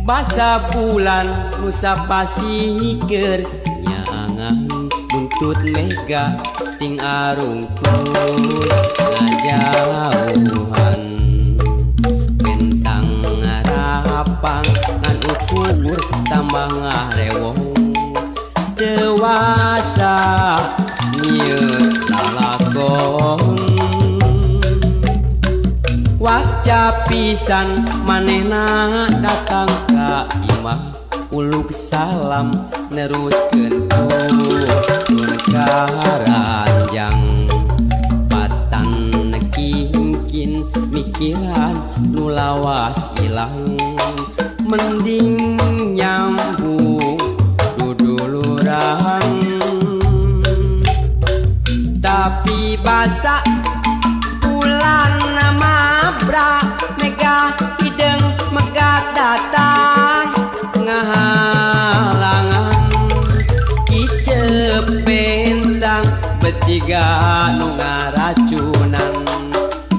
Basa bulan nusa pasikeur nyaangan buntut mega ting arungkul ngajauhan bentang ngarapang ngan ukur tambah ngarewong dewasa nyieun lalakon waca pisan manehna datang ka imah uluk salam neruskeun turun ka ranjang patan kingkin mikiran nu lawas ilang mending nyambung duduluran tapi basa bulan mabra mega hideng megat datang ngahalangan kicep bentang beciga nu ngaracunan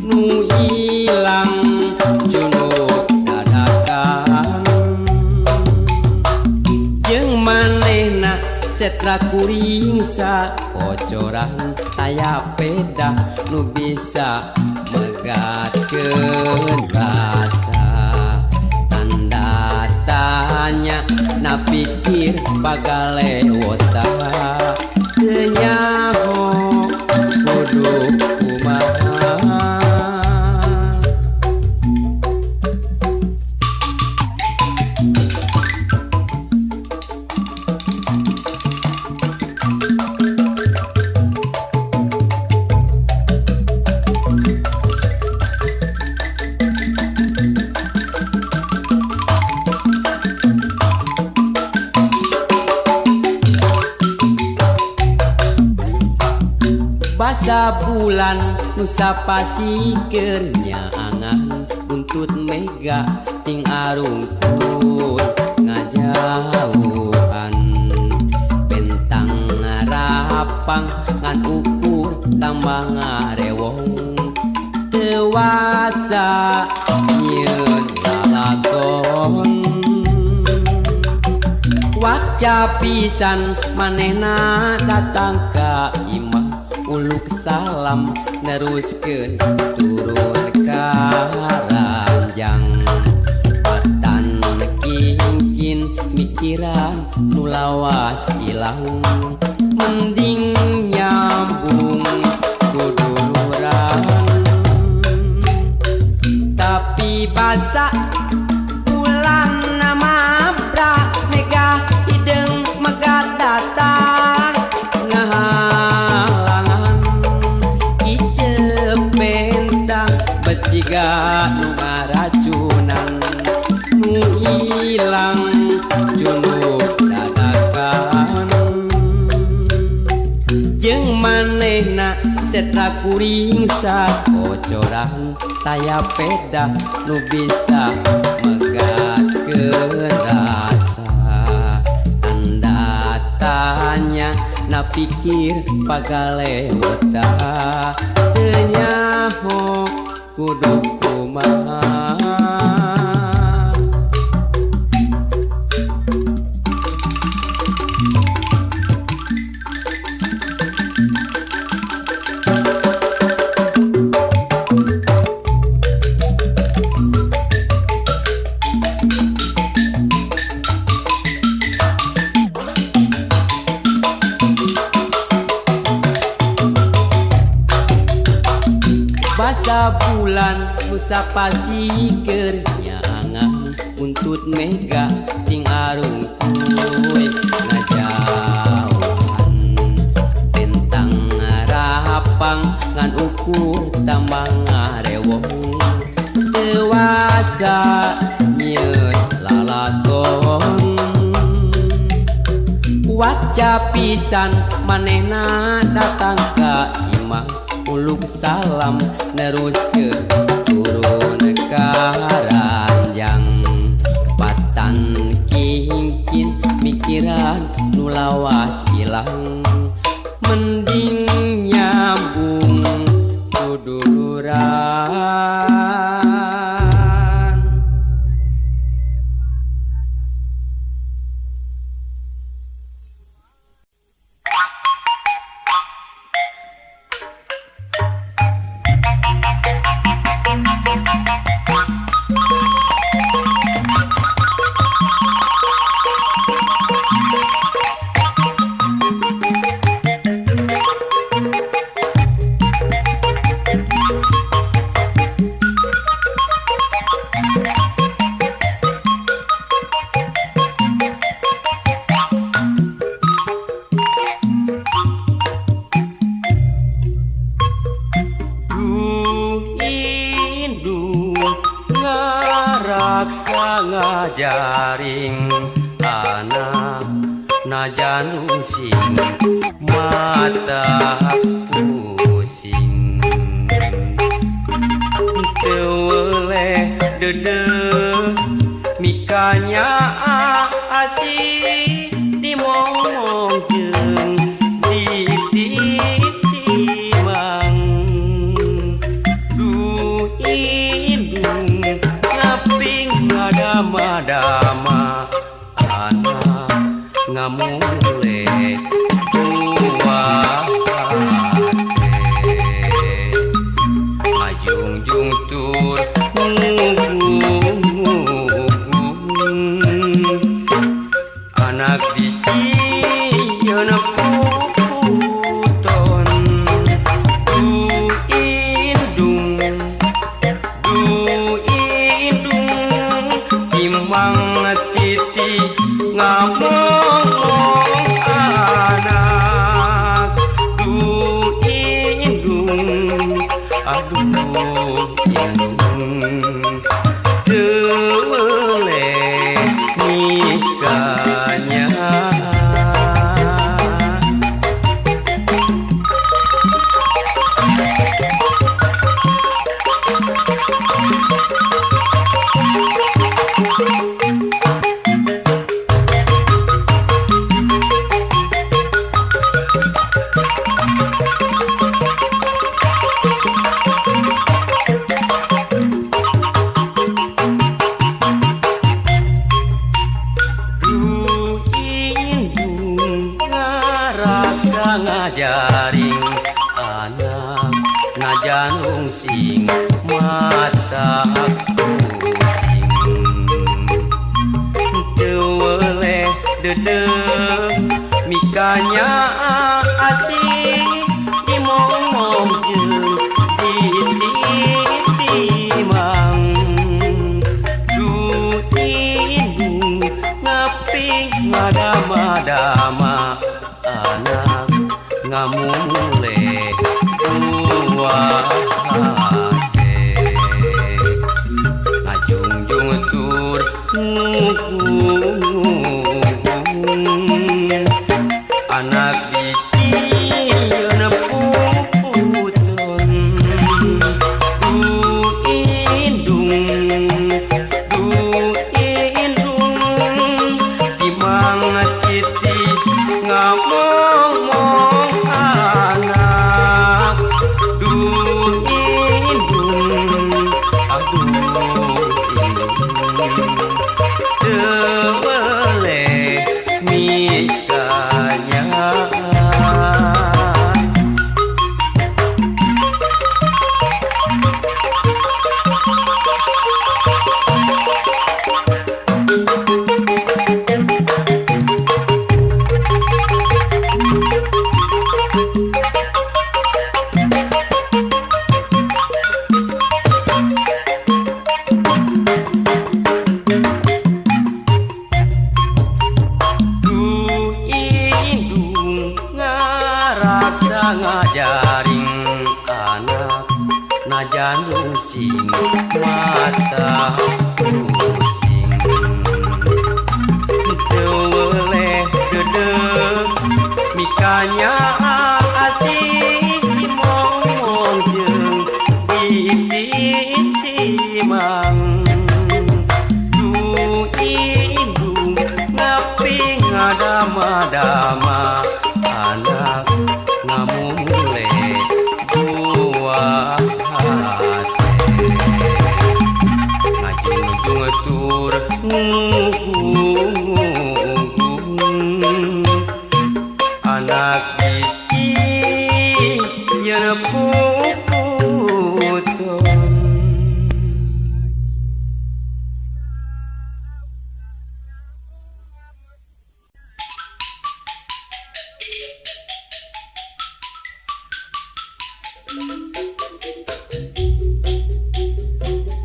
nu ilang cunuk dadakan jeung manehna setra kuring sakocoran aya pedah nu bisa megatkeun rasa tanda tanya na pikir pagalewota teu nyaho kudu kumaha. Basa bulan nusa pasikeur nyaangan buntut mega ting arungkul ngajauhan bentang ngarapang ngan ukur tambah ngarewong dewasa nyieun lalakon waca pisan manehna datang ka imah uluk salam neruskeun turun ka ranjang patan kingkin mikiran nu lawas ilang mending nyambung kuduluran tapi basa bulan mabra mega hideng megat datang ngahalangan kicep bentang beciga nu ngaracunan nu ilang cunuk dadakan jeung manehna setra kuring sakocoran taya pedah nu bisa megatkeun rasa tanda tanya na pikir pagalewota teu nyaho kudu kumaha. Basa bulan nusa pasikeur nyaangan buntut mega ting arungkuy ngajauhan bentang ngarapang ngan ukur tambah ngarewong dewasa nyieun lalakon waca pisan manehna datang ka imah uluk salam neruskeun turun ka ranjang patan kingkin mikiran nu lawas ilang mending nyambung kuduluran. Ngaraksa ngajaring anak najan rungsing mata pusing teu weleh deudeuh mikanya asih dimomong jeung dititimang duh indung ngaping ngadama-dama anak ngamule buah hate ngajungjung tur ngugung anak dijieun puputon duh indung timang titi ngamong anak duh indung aduh indung teu weleh nikahnya. Ngajaring anak najan rungsing mata pusing teu weleh deudeuh mikanya asih dimomong jeung dititimang duh indung ngaping ngadama-dama anak ngamule buah hate ngajungjung tur ngugung anak dijieun puputon duh indung timang titi ngamong anak duh indung aduh indung teu weleh mikanya. Ngajaring anak najan rungsing mata pusing teu weleh deudeuh mikanya asih dimomong jeung dititimang duh indung ngaping ngadama-dama anak ngamule buah hate ngajungjung tur ngugung anak dijieun puputon.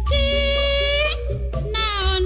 Cik naon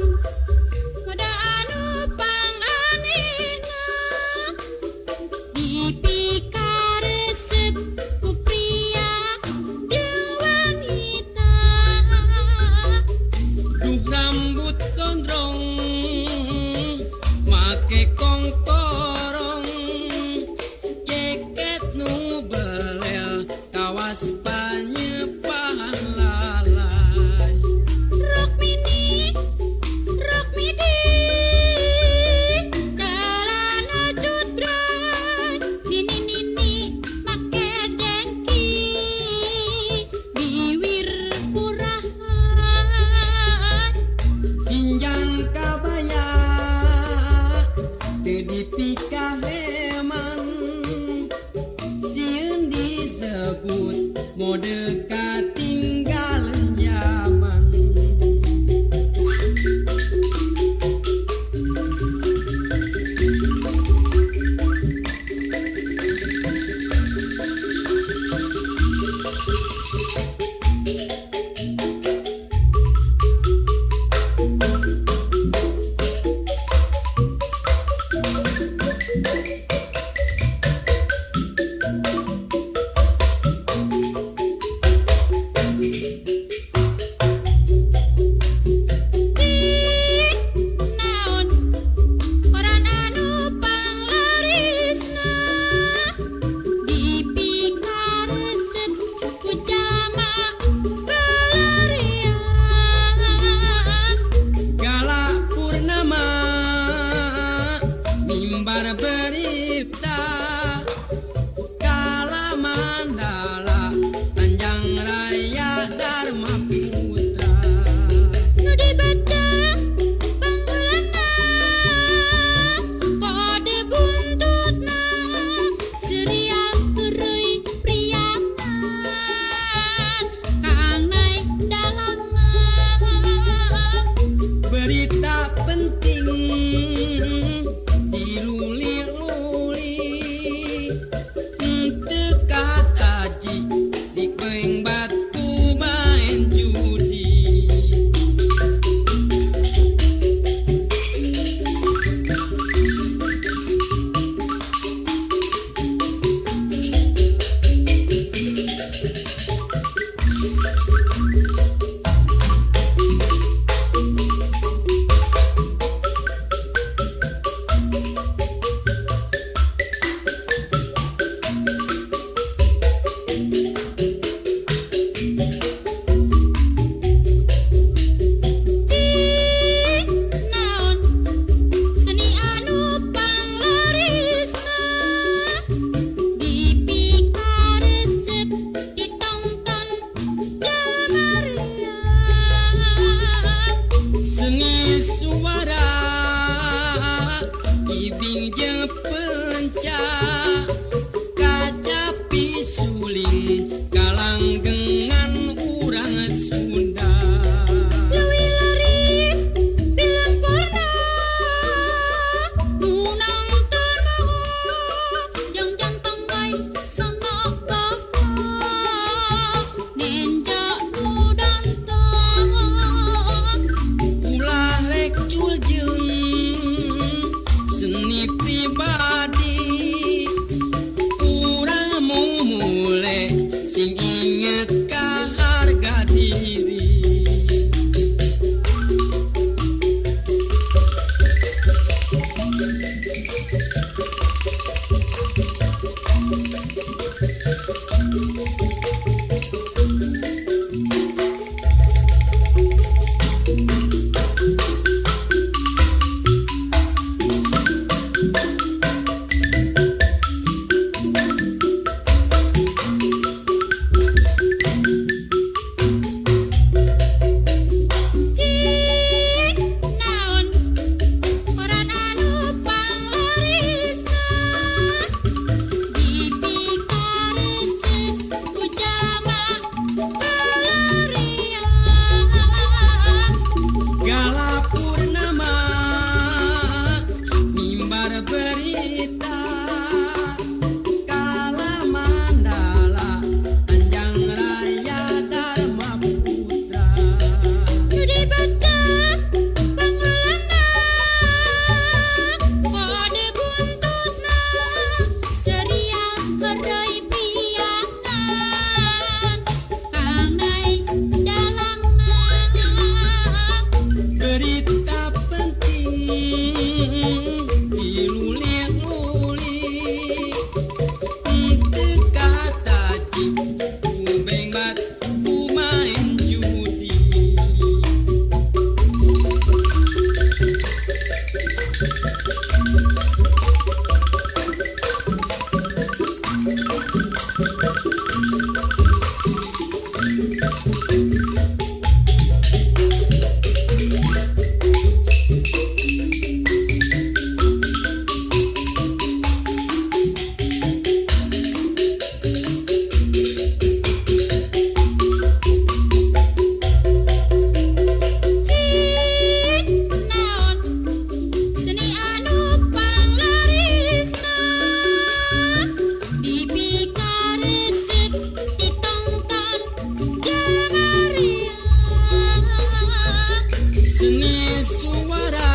Seni suara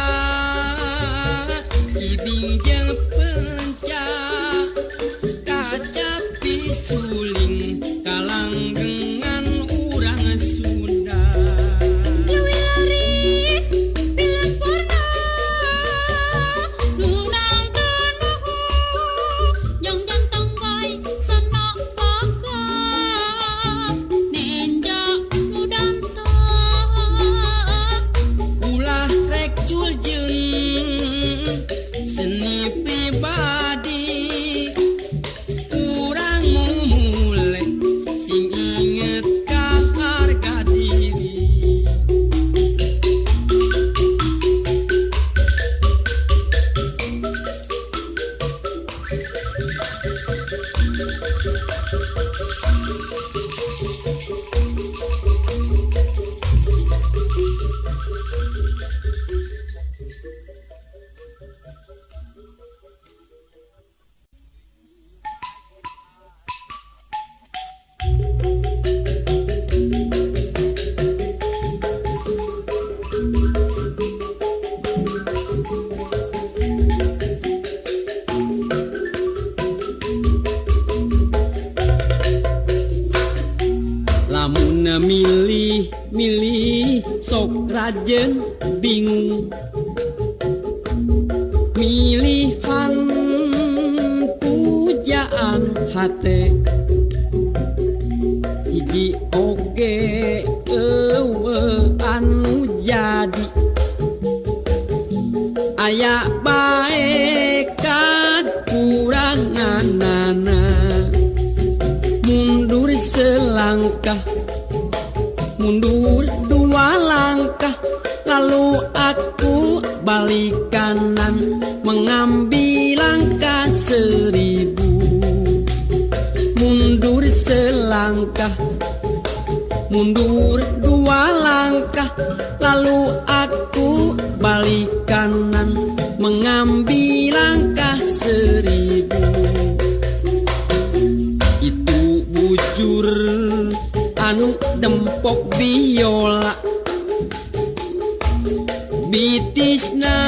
ibing jeung pencak kacapi suling kalanggengan urang Sunda. Leuwih laris film porno nu nangton moho jang jantang bae sana bakat nenja nu danta. Ulah rek culjeun seni pribadi urang mumule sing inget ka harga diri. Lamun milih-milih sok rajen bingung, milihan pujaan hate hiji oge eueuh anu jadi aya bae kakuranganana. Mundur selangkah, mundur dua langkah, lalu aku balik kanan mengambil langkah 1000. Mundur selangkah, mundur dua langkah, lalu aku balik kanan mengambil langkah 1000. Itu bujur anu dempok biola, bitisna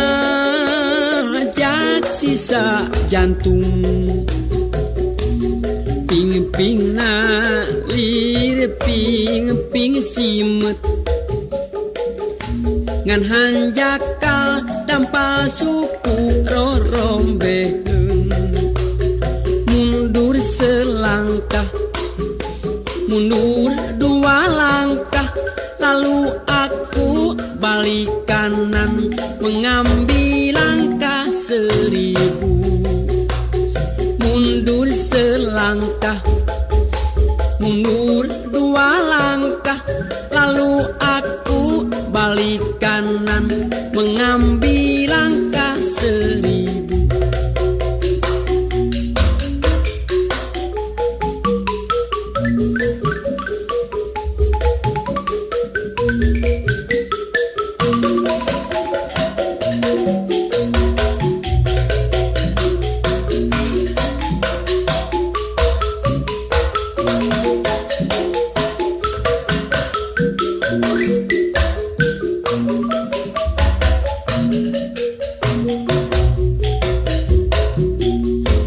jak sisa jantung, ping-pingna lir ping-ping simet, ngan hanjakal dampal suku rorombeheun. Mundur selangkah, mundur dua langkah, lalu aku balik kanan mengambil langkah 1000. Mundur selangkah, mundur dua langkah, lalu aku balik kanan mengambil langkah 1000.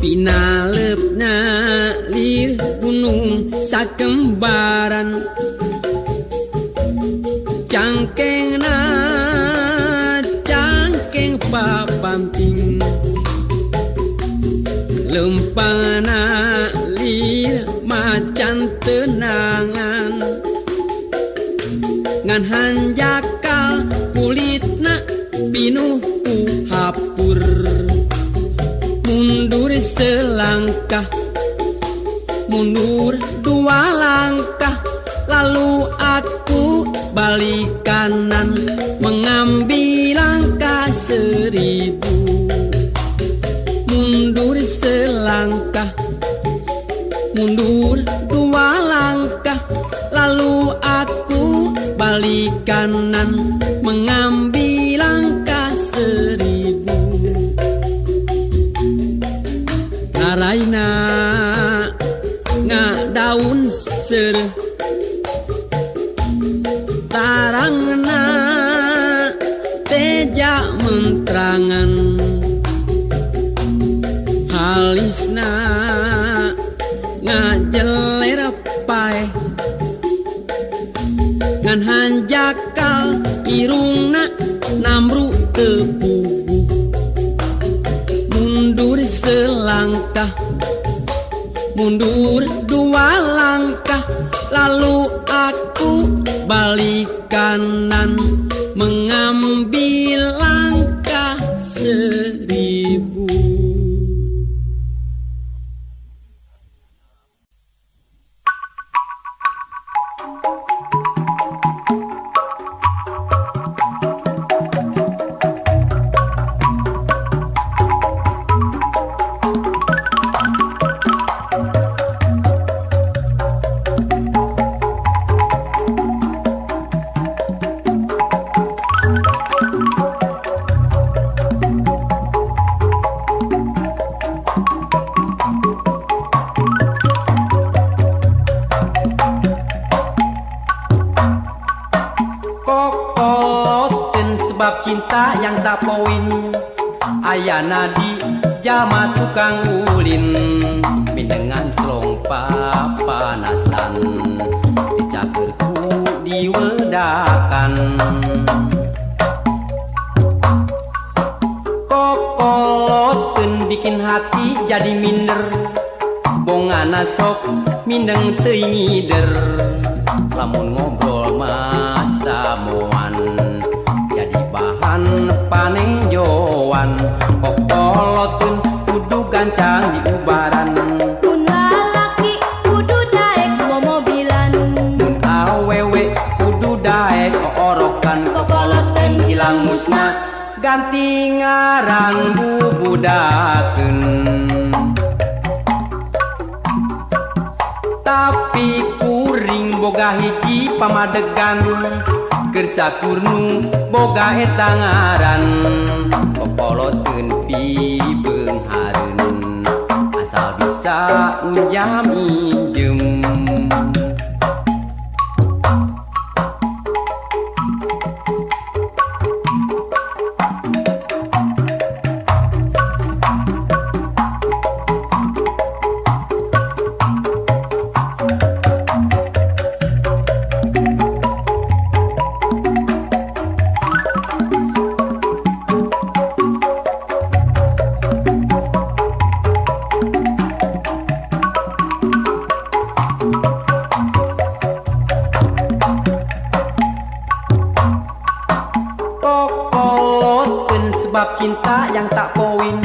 Pinalepna lir gunung sakembaran, cangkengna cangkeng papanting, lempangna lir macan tenangan, ngan hanjakal kulitna pinuh ku hapur. Mundur selangkah, mundur dua langkah, lalu aku balik kanan mengambil langkah 1000. Mundur selangkah, mundur dua langkah, lalu aku balik kanan Mundur dua langkah, lalu aku balik kanan, mengambil langkah 1000. Sebab cinta yang tak poin, ayana di jama tukang ulin, mindengan celong papanasan, dicagerku diwedakan. Kokoloten bikin hati jadi minder, bongana sok mindeng teuing ngider, lamun ngobrol masamoan jadi bahan panenjoan. Kokoloten kudu gancang diubaran, mun lalaki kudu daek momobilan, mun awewe kudu daek oorokan. Kokoloten hilang musna ganti ngaran bubudakeun. Tapi kuring boga hiji pamadegan, keur sakurnu boga eta ngaran. Kokoloteun pibeunghareun, asal bisa njam injem. Sebab cinta yang tak poin,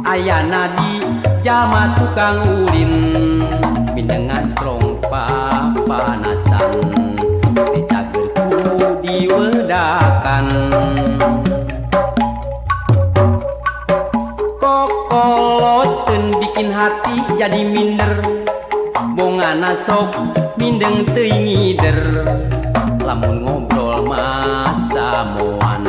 ayana di jama tukang ulin, mindengan celong papanasan, dicagerku diwedakan. Kokoloten bikin hati jadi minder, bongana sok mindeng teuing ngider, lamun ngobrol masamoan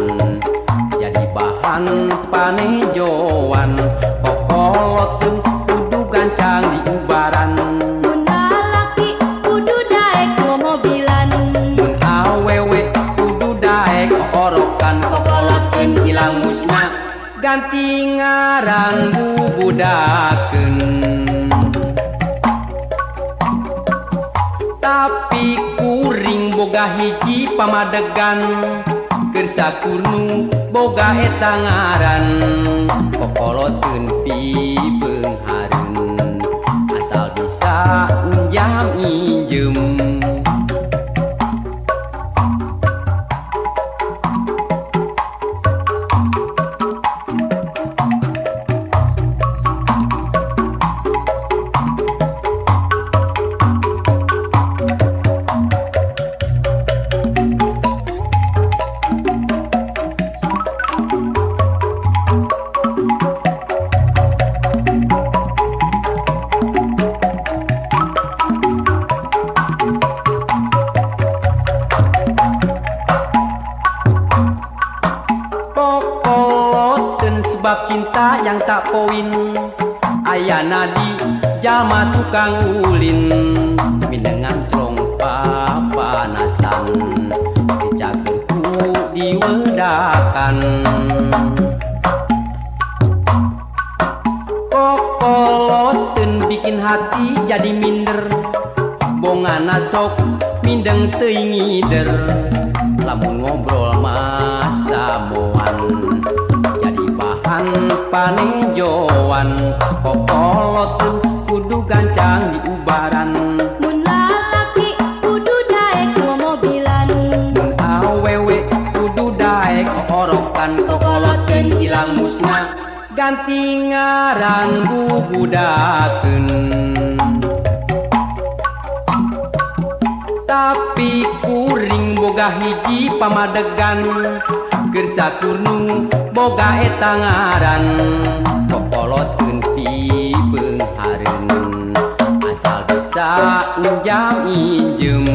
jadi bahan panejoan. Kokoloten kudu gancang diubaran, mun lalaki kudu daek momobilan, mun awewe kudu daek oorokan. Kokoloten hilang musna ganti ngaran bubudakeun. Tapi kuring boga hiji pamadegan, keur sakurnu boga eta ngaran. Kokoloteun pibeunghareun, asal bisa njam injem. Sebab cinta yang tak poin, ayana di jama tukang ulin, mindengan celong papanasan, dicagerku diwedakan. Kokoloten bikin hati jadi minder, bongana sok mindeng teuing ngider, lamun ngobrol masamoan jadi bahan panenjoan. Kokoloten kudu gancang diubaran. Mun lalaki kudu daek momobilan. Mun awewe kudu daek oorokan. Kokoloteun ilang musna ganti ngaran bubudakeun. Tapi kuring boga hiji pamadegan, keur sakurnu boga eta ngaran. Kokoloteun pibeunghareun asal bisa unjam injem.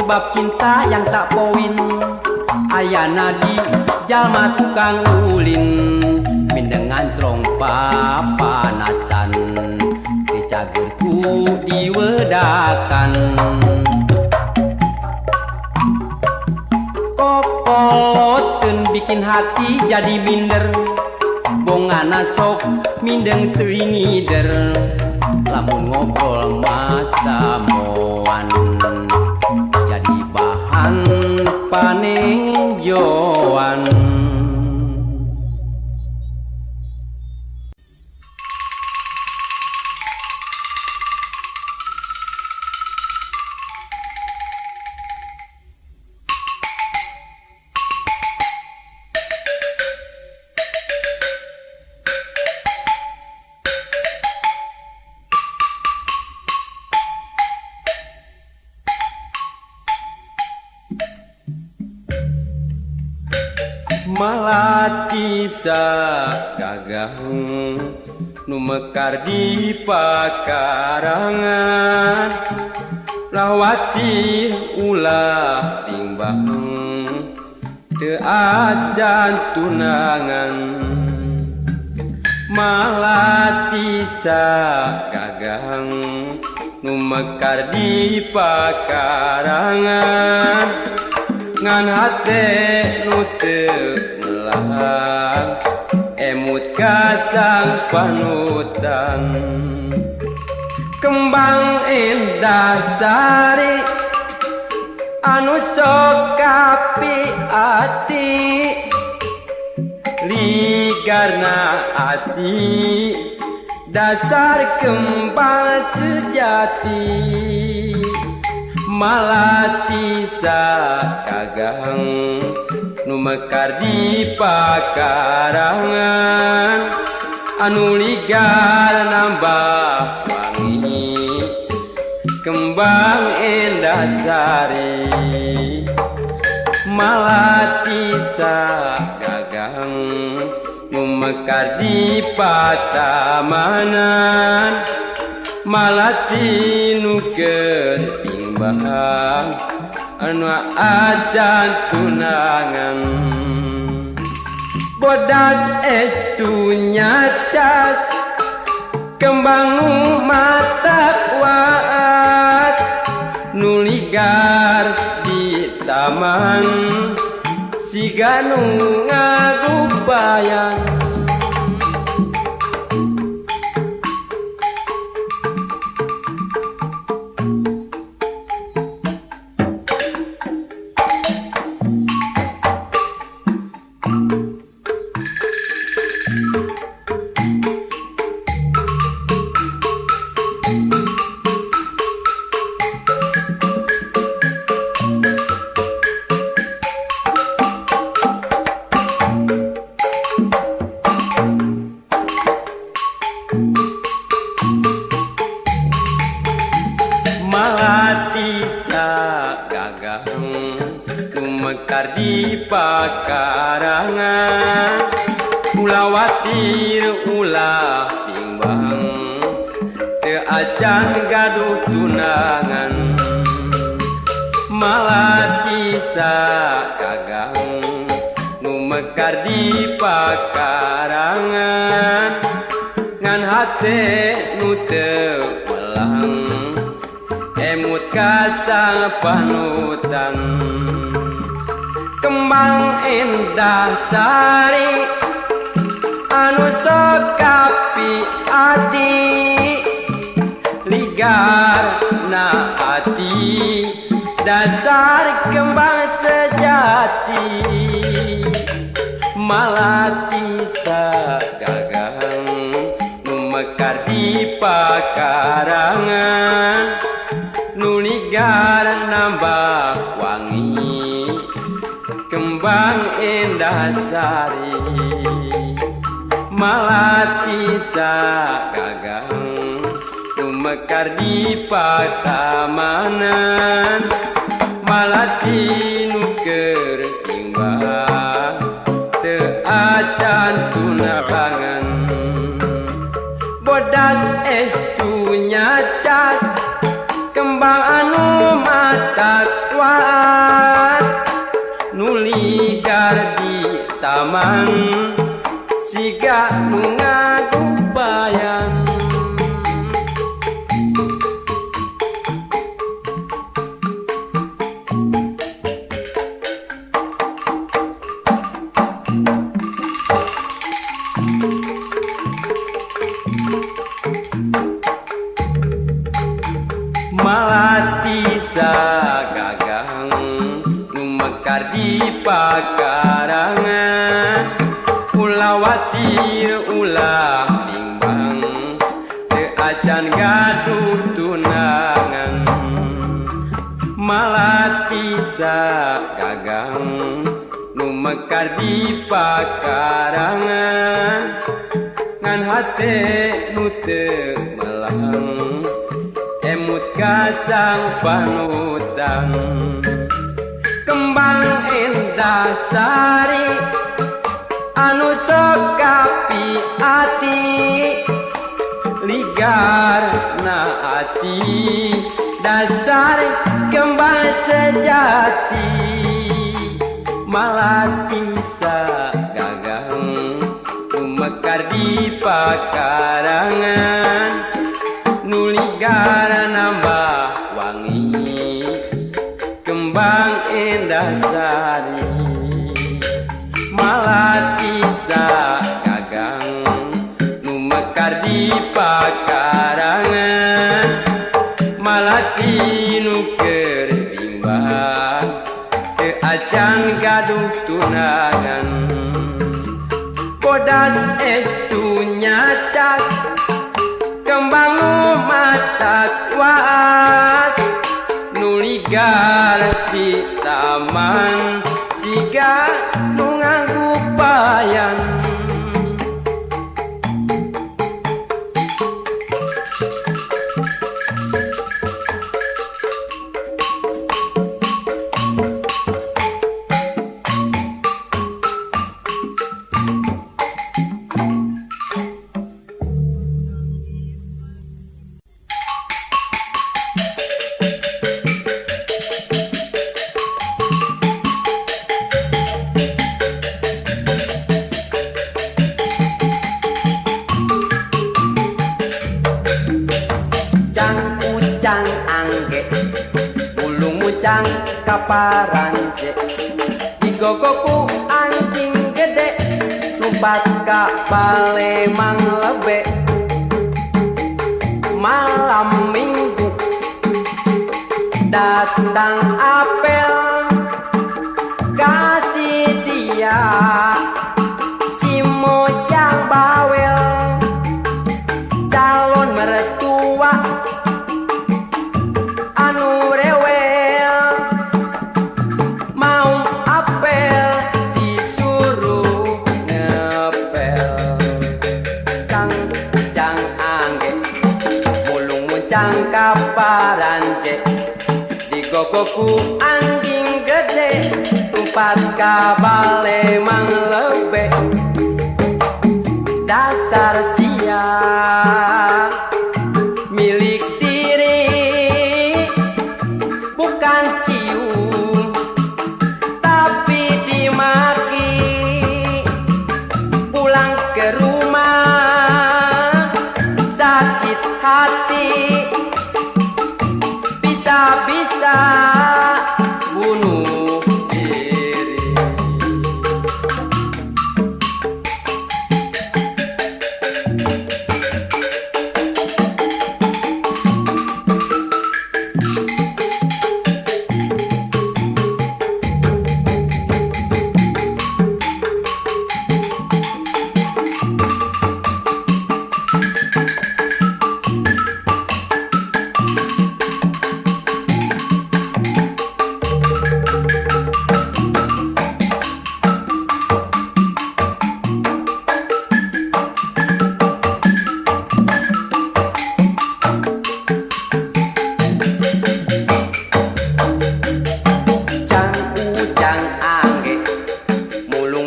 Sebab cinta yang tak poin, ayana di jalma tukang ulin. Mindeng ngancrong papanasan, teu cager ku diwedakan. Kokoloteun bikin hati jadi minder, bongana sok mindeng teuing ngider. Lamun ngobrol masamoan jadi bahan panenjoan. Malatisa gagang nu mekar di pakarangan, lawati ulah bimbang teu acan tunangan. Malatisa gagang nu mekar di pakarangan, ngan hate nu teu melang emut ka sang panutan. Kembang indah sari anu sok kapi ati, ligarna ati dasar kembang sejati. Malatisa gagang nu mekar di pakarangan, anu ligar nambah wangi kembang endah sari. Malatisa gagang nu mekar di patamanan, malati nu keur bimbang anu acan tunangan. Bodas estu nyacas kembang nu matak waas, nu ligar di taman siga nu ngagubayan. Malatisa gagang nu mekar di pakarangan, ulah watir ulah bimbang teu acan gaduh tunangan. Malatisa gagang mekar di pakarangan ngan hate nu teu melang emut ka sang panutan. Kembang endah sari anu sok kapi ati ligar na ati dasar kembang sejati. Malati sagagang nu mekar di pakarangan nu ligar nambah wangi kembang endah sari. Malati sagagang nu mekar di patamanan malati nu keur timbang teu acan tunangan. Bodas estu nyacas kembang anu mata kuas nu ligar di taman siga nu ngagubayan. Malati sagagang nu mekar di pakarangan ulah watir ulah bimbang teu acan gaduh tunangan. Malati sagagang nu mekar di pakarangan ngan hate nu teu melang emut ka sang panutan. Kembang endah sari anu sok kapi ati ligar na ati dasar kembang sejati. Malati sagagang nu mekar di pakarangan nu ligar nambah wangi kembang endah sari. Malati sagagang nu mekar di pakarangan malati nu keur bimbang teu acan gaduh tunangan. Bodas estu nyacas kembang nu mata kuas nu ligar di taman siga nu ngagupayan. Kaparanje digogoku anjing gede lumpat ka Palembang lebe. Malam minggu datang apel kasih dia si mojang bawel calon mertua anu rewel mau apel disuruh ngepel. Kang cang angge mulung muncang kaparanje digogoku anjing gede tumpat ka Balemang lebe. Dasar sia milik diri bukan cium tapi dimaki. Bisa-bisa bunuh diri.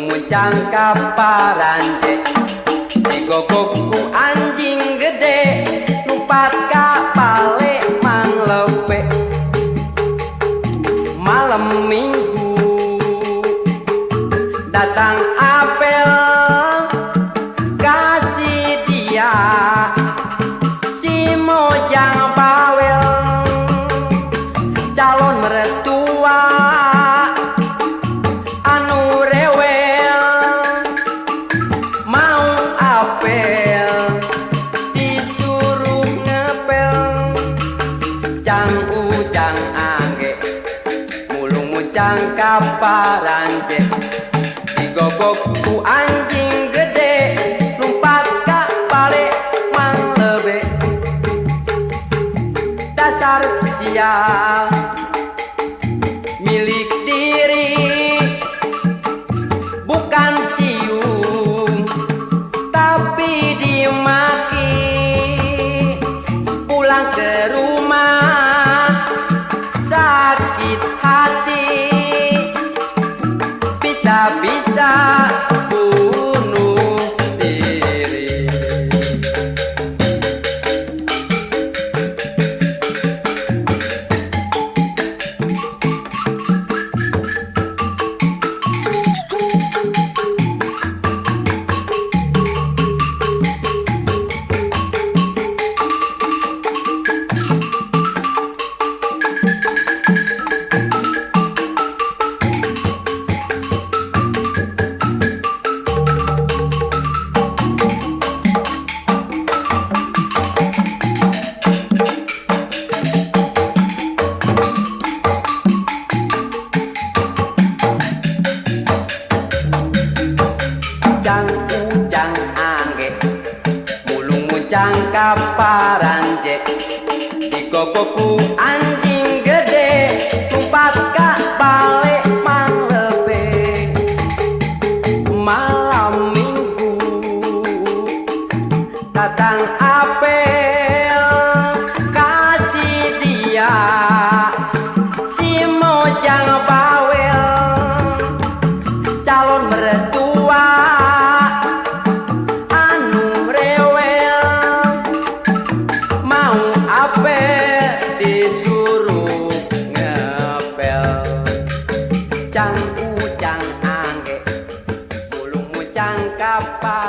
Muncang kaparanje digogok ku anjing gede lumpat ka pale manglepe. Malam minggu datang apel kasih dia si mojang bawel calon mertua anu rewel mau apel disuruh ngepel. Cang ujang angge mulung muncang kaparanje digogok ku anjing gede lumpat ka bale manglebe. Dasar sial milik diri bukan cium tapi dimaki. Pulang ke rumah sakit hati bisa-bisa bunuh diri. Cang ujang angge mulung muncang kaparanje digogok ku anjing gede lumpat ka bale manglepe. Malam minggu datang apel kasih dia si mojang bawel calon mertua anu rewel mau apel disuruh ngepel. Cang ujang angge mulung muncang kaparanje.